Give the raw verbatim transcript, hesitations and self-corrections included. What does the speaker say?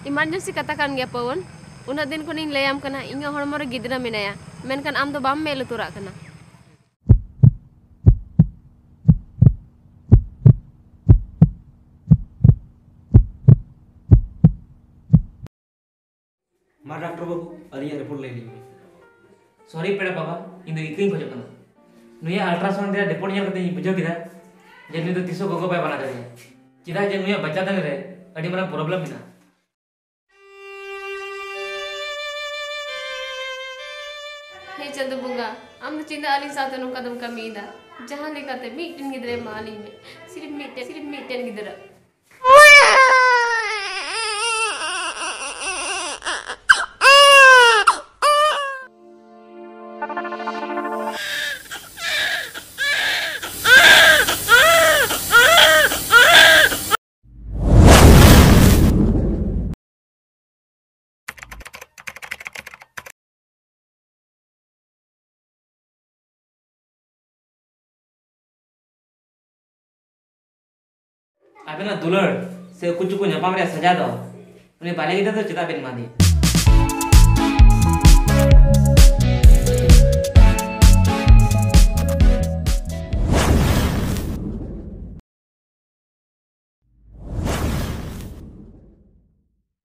Emergency ᱠᱟᱛᱷᱟ ᱠᱟᱱ ᱜᱮᱭᱟ ᱯᱟᱣᱚᱱ᱾ ᱩᱱᱟᱹᱜ ᱫᱤᱱ ᱠᱷᱚᱱᱤᱧ ᱞᱟᱹᱭᱟᱢ ᱠᱟᱱᱟ, ᱤᱧᱟᱹᱜ ᱦᱚᱲᱢᱚ ᱨᱮ ᱜᱤᱫᱽᱨᱟᱹ ᱢᱮᱱᱟᱭᱟ, ᱢᱮᱱᱠᱷᱟᱱ ᱟᱢ ᱫᱚ ᱵᱟᱢ ᱢᱮᱫ ᱞᱩᱛᱩᱨᱟᱜ ᱠᱟᱱᱟ᱾ ᱢᱟ ᱰᱟᱠᱴᱚᱨ ᱵᱟᱹᱵᱩ, ᱟᱹᱞᱤᱧᱟᱜ ᱨᱤᱯᱳᱨᱴ ᱞᱟᱹᱭ ᱞᱤᱧ ᱢᱮ᱾ ᱥᱚᱨᱤ ᱯᱮᱲᱟ ᱵᱟᱵᱟ, ᱤᱧ ᱫᱚ ᱤᱠᱟᱹᱧ ᱠᱷᱚᱡᱚᱜ ᱠᱟᱱᱟ᱾ ᱱᱩᱭᱟᱜ ᱟᱞᱴᱨᱟᱥᱟᱣᱩᱱᱰ ᱨᱮᱭᱟᱜ ᱨᱤᱯᱳᱨᱴ ᱧᱮᱞ ᱠᱟᱛᱮ ᱤᱧ ᱵᱩᱡᱷᱟᱹᱣ ᱠᱮᱫᱟ ᱡᱮ ᱱᱩᱭ ᱫᱚ ᱛᱤᱥ ᱦᱚᱸ ᱜᱚᱜᱚ ᱵᱟᱭ ᱵᱟᱱᱟ ᱫᱟᱲᱮᱭᱟᱜᱼᱟ, ᱪᱮᱫᱟᱜ ᱡᱮ ᱱᱩᱭᱟᱜ ᱵᱟᱪᱪᱟ ᱫᱟᱱ ᱨᱮ ᱟᱹᱰᱤ ᱢᱟᱨᱟᱝ ᱯᱨᱚᱵᱞᱮᱢ ᱢᱮᱱᱟᱜᱼᱟ᱾ ᱦᱮ ᱪᱟᱸᱫᱳ ᱵᱚᱸᱜᱟ, ᱟᱢ ᱫᱚ ᱪᱮᱫᱟᱜ ᱟᱹᱞᱤᱧ ᱥᱟᱶᱛᱮ ᱱᱚᱝᱠᱟ ᱫᱚᱢ ᱠᱟᱹᱢᱤᱭᱮᱫᱟ? ᱡᱟᱦᱟᱸ ᱞᱮᱠᱟᱛᱮ ᱢᱤᱫᱴᱮᱱ ᱜᱤᱫᱽᱨᱟᱹ ᱮᱢᱟ ᱟᱹᱞᱤᱧ ᱢᱮ, ᱥᱤᱨᱤᱯ ᱢᱤᱫᱴᱮᱱ, ᱥᱤᱨᱤᱯ ᱢᱤᱫᱴᱮᱱ ᱜᱤᱫᱽᱨᱟᱹ᱾ ᱟᱵᱮᱱᱟᱜ ᱫᱩᱞᱟᱹᱲ ᱥᱮ ᱩᱠᱩ ᱪᱩᱠᱩ ᱧᱟᱯᱟᱢ ᱨᱮᱭᱟᱜ ᱥᱟᱡᱟ ᱫᱚ ᱩᱱᱤ ᱵᱟᱞᱮ ᱜᱤᱫᱽᱨᱟᱹ ᱫᱚ ᱪᱮᱫᱟᱜ ᱵᱮᱱ ᱮᱢᱟᱫᱮᱭᱟ?